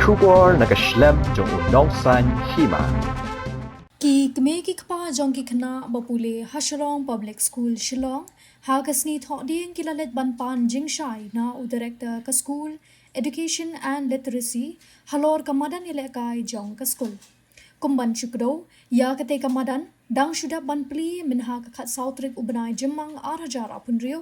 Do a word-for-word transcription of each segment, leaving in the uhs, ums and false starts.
Khubor na ka shlem jong u nongsaiñ hima. Ki kmie ki kpa jong ki khynnah ba pule ha Shillong Public School Shillong ha ka sngi Thohdieng ki la leit ban pan jingshai na u director ka school Education and Literacy halor ka madan ïalehkai jong ka school. Kum ban shu kdew ïa katei ka madan, dang shu dep ban plie mynha ka khatsaw tarik u bnai Jymmang ar hajar arphew hynriew,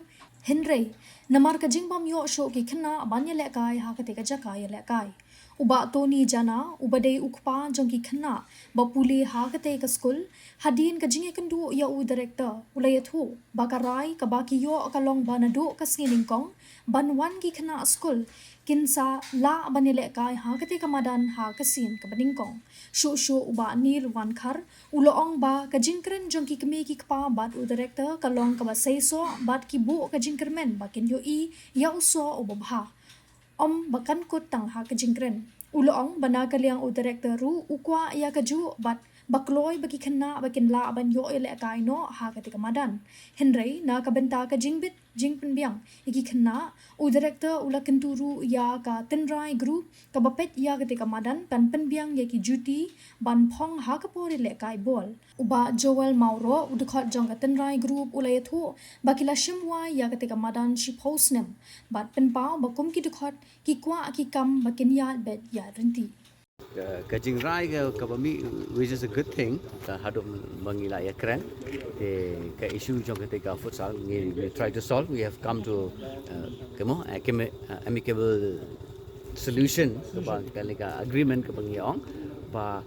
hynrei namar ka jingbym ïoh shuh ki khynnah ban ïalehkai ha katei ka jaka ïalehkai, u Bah Tony Jana, uba dei u kpa jong ki khynnah ba pule ha katei ka school, hadien ka jingïakynduh ïa u director, u la ïathuh ba ka rai kaba ki ïoh ka long ba naduh ka sngi nyngkong ban wan ki khynnah school kin sa lah ban ïalehkai ha katei ka madan ha ka sien kaba nyngkong. Shuh shuh u Bah Neil Wankhar u la ong ba ka jingkren jong ki kmie ki kpa bad u director ka long kaba seisoh bad ki buh ka jingkyrmen ba kin ïohi ïa u soh uba bha, ym ba kan kut tang ha ka jingkren. U la ong ba na ka liang u director ruh u kwah ïa kajuh bad ba kloi ba ki khynnah ba kin lah ban ïoh ïalehkai noh ha katei ka madan. Hynrei na ka bynta ka jingbit jingpynbiang ïa ki khynnah, u director u la kyntu ruh ïa ka tynrai group kaba peit ïa katei ka madan kan pynbiang ïa ki juti ban phong ha ka por ïalehkai ball. U Bah Joel Mawroh, u dkhot jong ka tynrai group, u la ïathuh ba ki la shim wai ïa katei ka madan shiphew snem bad pynpaw ba kum ki dkhot ki kwah ki kam ba kin ïaid beit ïaid ryntih. Ka, ka jingrai ka, kaba mih, which is a good thing, ka haduh ba ngi la ïakren. Te ka issue jong katei ka futsal ngi, we try to solve, we have come to, uh, kamo, uh, kame-, uh, amicable solution kaba, kane ka agreement kaba ngi ong ba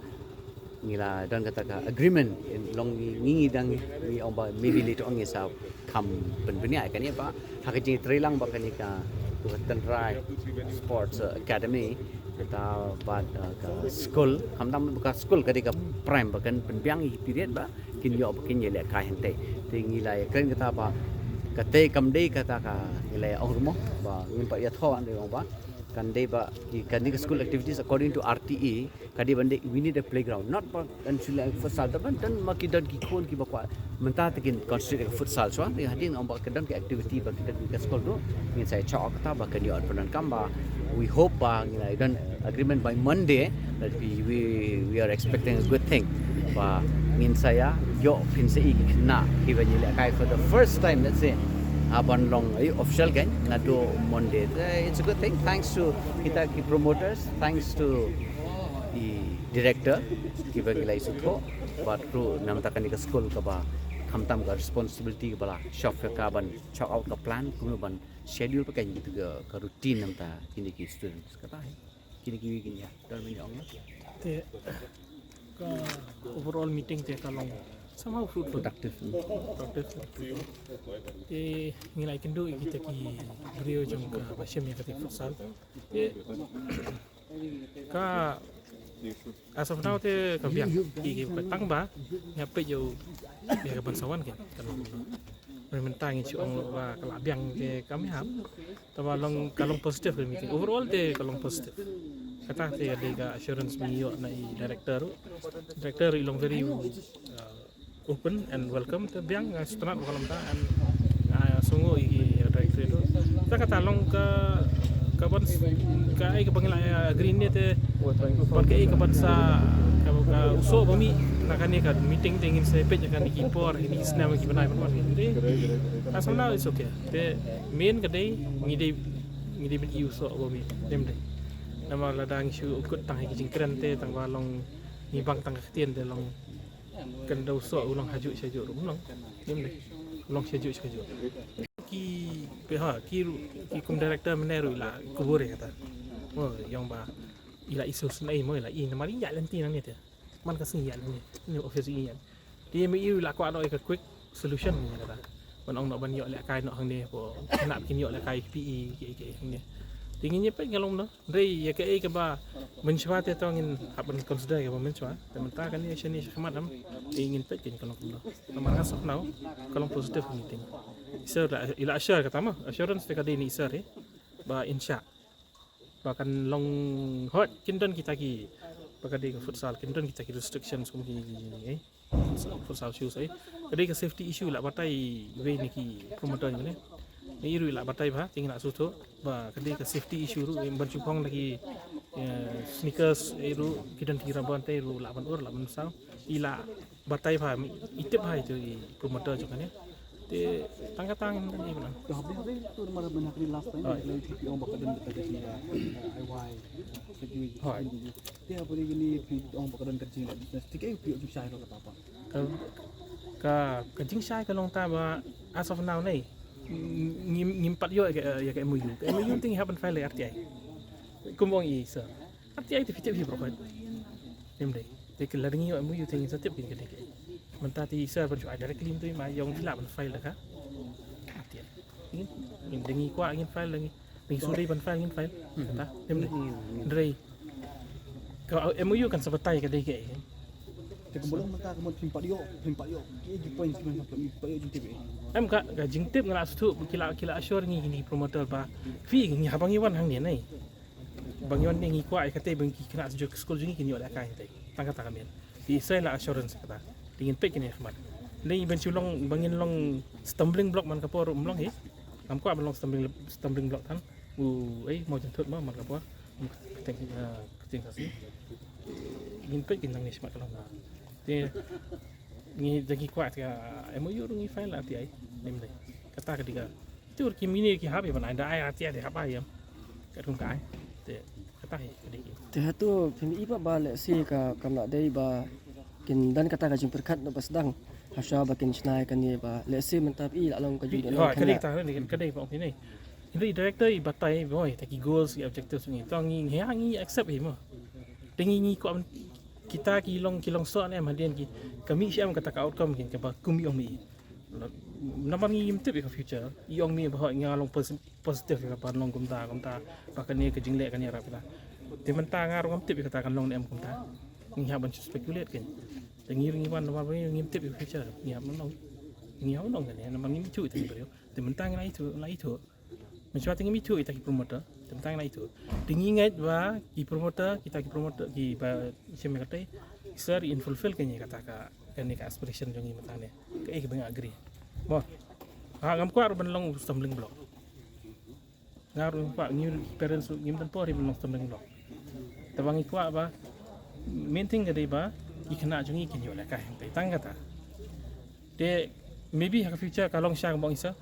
ngi la don kata ka agreement, in long ngi, ngi, ngi dang ngi ong ba maybe later on ngi sa kham pynbniah ïa kane ba ha ka jingtreilang ba kane ka, ka tynrai sports, uh, academy kata bad, uh, ka school, khamtam ba ka school ka dei ka prime ba kan pynbiang ïa ki period ba kin ïoh ba kin ïalehkai hangtei. Te ngi la ïakren kata ba katei kam dei kata ka ngi la ong ruh mo ba ngim pat ïathoh, ngi ong ba kan dei ba ki, kane ka school activities according to R T E ka dei ban dei, we need a playground, not ba kan shu leh futsal, te ban don ma ki don ki khun kiba kwah mynta te kin concentrate ka futsal shuwa. Te hadien ong ba ka don ki activity ba ki don ki ka school ruh ngin sa ïa check out kata ba kan ïoh pyndonkam ba we hope ba ngi la don agreement by Monday that we, we, we are expecting a good thing ba ngin sa ïa ïoh phin sa i ki khynnah kiba ïalehkai for the first time, let's say, ha ban long, eh, official kan naduh Monday. Eh, it's a good thing. Thanks to kita ki promoters, thanks to i director kiba ngi la ïasngewthuh bad ruh namar kane ka school kaba khamtam ka responsibility kaba la shop ka ban check out ka plan kumno ban schedule pat ka, ka, ka routine namar kine ki students kata hi. Kine ki wi kin ïa don mynta ong. Te ka overall meeting te ka long somehow fruitful. Productive. Productive. Te ngi la ïakynduh ïa kita ki briew jong ka ba shem ïa kata futsal. Te ka, as of now te ka biang ki, ki tang ba ngi hap peit ïa u, ïa ka ban sa wan ka, ka long. Mynta ngi shu ong ba ka la biang te kam hap. Te ba long, ka long positive ka meeting. Overall te ka long positive. Kata te ka dei ka assurance ba ngi ïoh na i director ruh. Director ruh i long very, uh, open and welcome, te biang nga sngewtynnat ba ka long ta and, ah, sngewnguh ïa ki director ruh. Te kata long ka, ka ban s-, kaei kaba ngi la, ah, agree ne te ban kaei ka ban sa, ka, ka u soh ba mih na kane ka meeting te ngin sa peit ïa kane ki por, kine ki snem, ki bnai ban wan. Te as of now it's okay. Te main ka dei ngi dei, ngi dei ban ïoh u soh ba mih. Te namar lada ngi shu kut tang ha ki jingkren te tang ba long ngi bang tang ka ktien te long kan da u soh u long hajuh shajuh ruh, u long. Ngim dei. U long shajuh shajuh. Ki, pe ha, ki ruh, ki kum director mynne ruh i la kubur ïa kata. Mo, i ong ba i la i sngewsynei mo, i la i namar i ïaid lynti nangne te. Man ka sngi ïaid nangne. Ni office i ïaid. Te me i ruh i la kwah noh ïa ka quick solution ïa kata. Ban ong noh ban ïoh lehkai noh hangne, ko, nap kin ïoh lehkai ki P E, ki, ki, hangne. Te ngin ïa peit ngan long noh. Hynrei ïa kaei kaba mynshuwa te to ngin hap ban consider ïa kaba mynshuwa. Te mynta kane shane shakhmat, te ngin peit kan ka long kumno. Namar as of now ka long positive meeting. Sir, i la assure kata mo, assurance te ka dei na i sir, eh, ba in sha ba kan long hot, kin don kita ki, ba ka dei ka futsal kin don kita ki restrictions kum ki, eh. Futsal shoes, eh. Ka dei ka safety issue, la batai iwei na ki promoter ne. Ni i ruh i la batai bha, te ngi la sngewthuh ba ka dei ka safety issue ruh, ban shu phong da ki, Sneakers, eh, ruh ki don ki rubber te ruh lah ban ur, lah ban saw. I lah batai bha, i tip bha ïa i promoter jong kane. Te tang ka tang i bna. Te haba ïa tu mar ban ha kane last time, hooid, la ïa phi ong ba ka don kata ka jing, eh, I Y, eh, ka jing. Hooid. Te haba ïa kane phi ong ba ka don ka jing business. Te kaei phi ong shisha ïa kata pat? Ka, ka, ka jingshai ka long ta ba as of now ne, ngim, ngim pat ïoh ïa ka, ïa ka M O U. Ka M O U te ngi hap ban file ïa R T I. Kum ong i sir, R T I te phi tip hi baroh khoit. Em dei. Te ki la dang ïoh M O U te ngin sa tip kin ka dei kaei. Mynta te i sir ban shu ai directly mynta ma ïong phi lah ban file da ka R T I. Ngin, ngin dang ngi kwah ngin file da ngi. Ngi shu dei ban file ngin file. Kata, em dei. Hynrei ka M O U kan sa batai ka dei kaei. Te ka mut mynta ka mut phim pat ïoh, phim pat ïoh. Ki, ki point ki phim pat ïoh jingtip. Em ka, ka jingtip nga la shu ki la, ki la assure ngi, ngi promoter ba phi ngi haba ngi wan hangne ne. Ba ngi wan ne ngi kwah ïa kata ba ngi khynnah shu skul jong ngi kin ïoh lehkai te. Tang kata ka mut. Te i sir la assurance kata. Te ngin peit kine khmat. Lei ban shu long ba ngin long stumbling block man ka por ym long hi. Ngam kwah ban long stumbling, stumbling block than. U, eh, mo jynthut mo man ka por. Kyrteng, eh, kyrteng sasi. Ngin peit kin nang ne shmat ka long ba. Te ngi da ngi kwah te ka M O U ruh ngi file la R T I. Ym dei. Kata ka dei ka. Te ur ki mini ki hap ïa ban ai da ai R T I te hap ai ïa. Ka rum ka ai. Te kata hi ka dei ki. Te hato phim i ba, ba lehse ka kam la dei ba kin don kata ka jingpyrkhat na ba sdang. Hashwa ba kin shna ïa kane ba lehse mynta phi la long ka jingdon. Hooid, ka dei kata, ka dei, ka dei ba ong phi ne. Hynrei director i batai boi ta ki goals, ki objectives ngi. To ngi, ngi, ngi accept hi mo. Te ngi, ngi kwah kita ki long, ki long soh ne em hadien ki. Ka mih shi em kata ka outcome kin kaba kum i ong mi. Namar ngi ngim tip ïa ka future. I ong mi ba hooid nga long posi-, positive ïa ka ban long kumta, kumta. Ba kane ka jingleh kane rap kita. Te mynta nga ruh ngam tip ïa kata kan long ne em kumta. Ngi hap ban speculate kin. Te ngi ruh ngi wan namar ba ngi ngim tip ïa ka future. Ngi hap ban long. Ngi hap ban long kane namar ngim ithuh ïa ki briew. Te mynta ngi la ithuh, la ithuh. Mynshuwa te ngim ithuh ïa kita ki promoter, te mynta ngi la ithuh. Te ngi ngeit ba ki promoter, kita ki promoter, ki ba shem ïa kata, sir in fulfill kane kata ka, kane ka aspiration jong ngi mynta ne. Kaei kaba nga agree. Mo. Ha, ngam kwah ruh ban long stumbling block. Nga ruh ngam kwah, ngi parents ruh ngim don por hi ban long stumbling block. Te ba ngi kwah ba main thing ka dei ba ki khynnah jong ngi kin ïoh lehkai hangtai tang kata. Te maybe ha ka future ka long sha ka mong isa.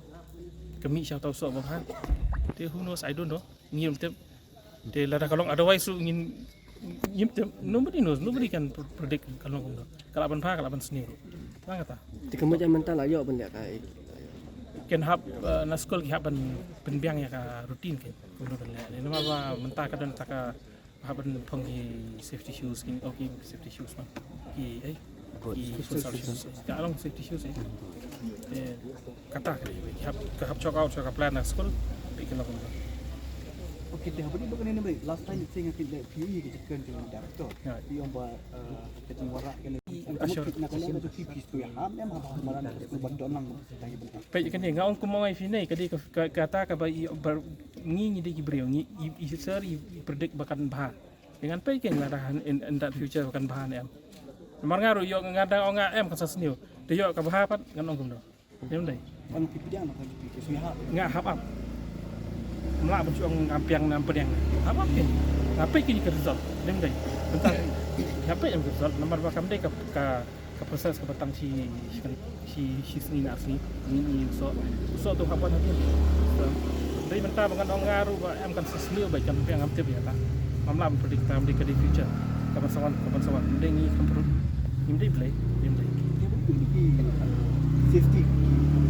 Ka mih sha uta u soh ba bha. Te who knows, I don't know. Ngim tip. Te lada ka long otherwise ruh ngin, ngim tip. Nobody knows, nobody can pr-, predict ka long kumno. Ka lah ban bha, ka lah ban sniew ruh. Tang kata. Te ka mut ïa mynta la ïoh ban lehkai. Kin hap, eh, na skul ki hap ban pynbiang ïa ka routine kin. Kumno ban leh. Namar ba mynta ka don ta ka hap ban phong ki safety shoes kin, oh, ki safety shoes man. Ki, eh, ki football shoes. Ka long safety shoes, eh. Eh, kata ka dei, ki hap, ka hap chalk out sha ka plan na skul. Phi ki long. Okay, te haba ïa ba kane ne ba last time it sing ki da P U E ki jingkren ki director. Ïa. Ki ong ba, eh, ka jingwanrah kane. Assure. Na ka long ka jingphi phi tu ïa ham em haba malan ka skul ban don lang. Peit kane nga ong kumno ai phi ne ka dei ka, ka, kata kaba i ba ngi ngi dei ki briew ngi i, i sir i predict ba kan bha. Ngan peit kein lada in, in that future ba kan bha ne em. Namar nga ruh ïoh nga dang ong nga em kan sa sniew. Te ïoh ka bha pat ngan ong kumno. Ym dei. Ong phi pdiang na ka jingphi ki sniew hap. Nga hap ap. Mla ban shu ong ngam pdiang ngam pdiang. Hap ap kein. Nga peit kein ka result. Ym dei. Mynta nga peit ïa ka result namar ba kam dei ka, ka ka process kaba tang shi, shi, shi sngi na sngi, ngi, ngi soh, soh tu hap wan hadien. So, dei mynta ba ngan ong nga ruh ba em kan sa sniew ba kan pdiang ngam tip ïa ta. Ngam lah ban predict ta, ym dei ka dei future. Kaban sa wan, kaban sa wan. Ym dei ngi kam predict. Ym dei Blei, ym dei. Safety,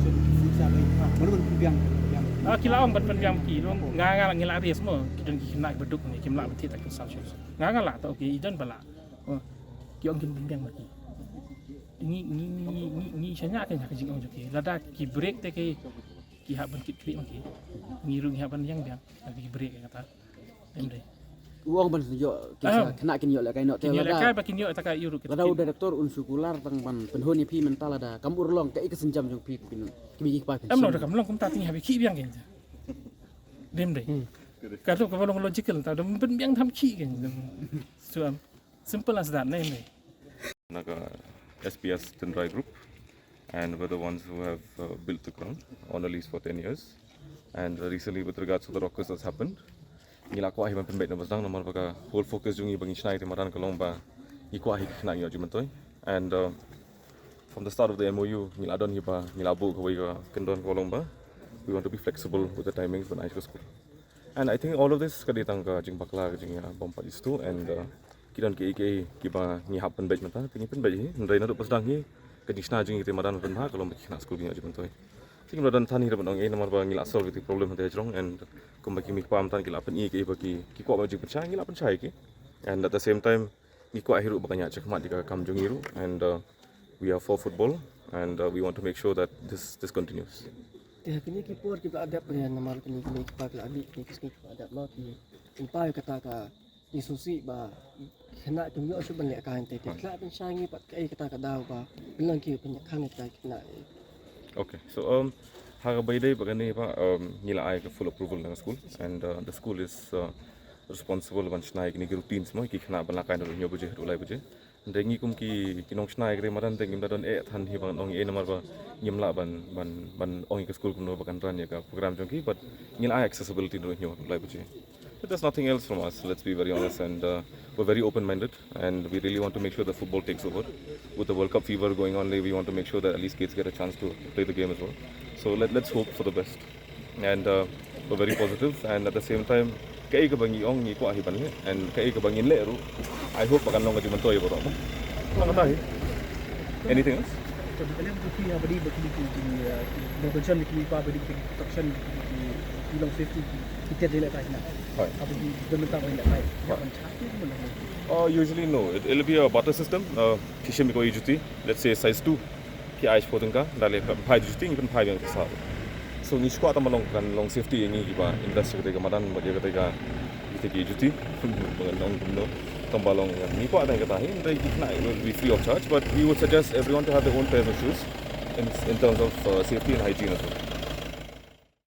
safety sa lei. Mano ban pynbiang, pynbiang. Ah, ki la ong ban pynbiang ki, nga, nga, ngi la risk mo. Ki don ki khynnah ba duk ne, kim lah ban thied ta ki sa shu. Nga, nga lah ta, okay, i don ba lah. Oh, ki ong kin pynbiang ma ki. Ngi, ngi, ngi, ngi, ngi shaniah kein ha ka jingong jong ki. Lada ki break te ki, ki hap ban kit khlieh ma ki. Ngi ruh ngi hap ban ïeng biang. Lada ki break kata. Em dei. U ong ban ïoh, ki sa khynnah kin ïoh lehkai noh te lada. Kin ïoh lehkai ba kin ïoh ta ka ïoh ruh. Lada u director un shu kular tang ban pynhun ïa phi mynta lada kam urlong kaei ka sienjam jong phi kin. Ki mih ki pa. Em no da kam long kumta te ngi hap khih biang kein. Em dei. Ka tu kaba long logical ta da pynbiang tham khih kein. So, um, simple as that, ne, ne. Na ka S P S Tynrai Group, and we're the ones who have, uh, built the ground on a lease for ten years. And, uh, recently, with regards to the rock quiz that's happened, ngi la kwah hi ban pynbeit na ba sdang namar ba ka whole focus jong ngi ba ngin shna ïa kata ka madan ka long ba ngi kwah hi ki khynnah ngi ïoh jingmyntoi. And uh, from the start of the M O U ngi la don hi ba ngi la buh kawei ka kyndon ka long ba we want to be flexible with the timings ban ai sha ka skul. And I think all of this ka dei tang ka jingbakla ka jingïabam pat ïa stu and uh, ki don kiei kiei kiba ngi hap pynbeit mynta te ngi pynbeit hi. Hynrei naduh ba sdang hi ka jingshna jong ngi kata ka madan ban pynbha ka long ba ki khynnah skul ki ïoh jingmyntoi. Te ngim la don than hi ban ong ei namar ba ngi la solve ïa ki problem hangta hajrong and kumba ki mei ki pa mynta ki la pyni kiei ba ki ki kwah ban jingpynshai ngi la pynshai ïa ki. And at the same time ngi kwah hi ruh ba kan ïaid shakhmat ïa ka kam jong ngi ruh and uh, we are for football and uh, we want to make sure that this this continues. Te ha kine ki por kiba la dep, eh, namar kine ki mei ki pa ki la mih, kine ki sngi kiba la dep, ma ki, kin poi kata ka jingsngewsih ba ki khynnah kim ïoh shuh ban lehkai, te te ki la pynshai ngi pat, kaei kata ka daw ba pynlong ki pynïakhang ïa kita ki khynnah? Okay, so um ha kaba ïadei bad kane ba um ngi la ai ka full approval na ka school and uh, the school is uh, responsible ban shna ïa kine ki routines mo ïa ki khynnah ban lehkai naduh hynñiew baje haduh lai baje. Hynrei ngi kum ki ki nongshna ïa kata ka madan te ngim da don eh than hi ban ong ei namar ba ngim lah ban ban ban ong ïa ka skul kumno ba kan run ïa ka program jong ki, but ngi la ai accessibility naduh hynñiew haduh lai baje. But there's nothing else from us, let's be very honest, and uh, we're very open minded and we really want to make sure the football takes over. With the World Cup fever going on, we want to make sure that at least kids get a chance to play the game as well. So let, let's hope for the best. And uh, we're very positive and at the same time kaei kaba ngi ong ngi kwah hi ban leh and kaei kaba ngin leh ruh I hope ba kan long ka jingmyntoi baroh mo. Tang kata hi. Anything else? Te ba ka lem ka phi ha ba dei ba kine ki ki, uh, ki ba ka jan ki ba dei ki protection ki ki ki long safety ki ki te de lehkai na. Hooid. Aba ki ba mynta ba lehkai. Hooid. Ban chat ki ba na. Uh, usually no, it, it'll be a barter system. Uh, ki shim ïa kawei juti, let's say size two. Ki ai shiphew tyngka, da leh pynphai juti ngi pynphai biang ki sah. So ngi shu kwah tang ba long kan long safety ïa ngi kiba invest ïa kata ka madan bad ïa kata ka ïa kata ki juti. Ba kan long kumno tang ba long ngi kwah tang kata hi, hynrei ki khynnah will be free of charge, but we would suggest everyone to have their own pairs of shoes in in terms of uh, safety and hygiene as well.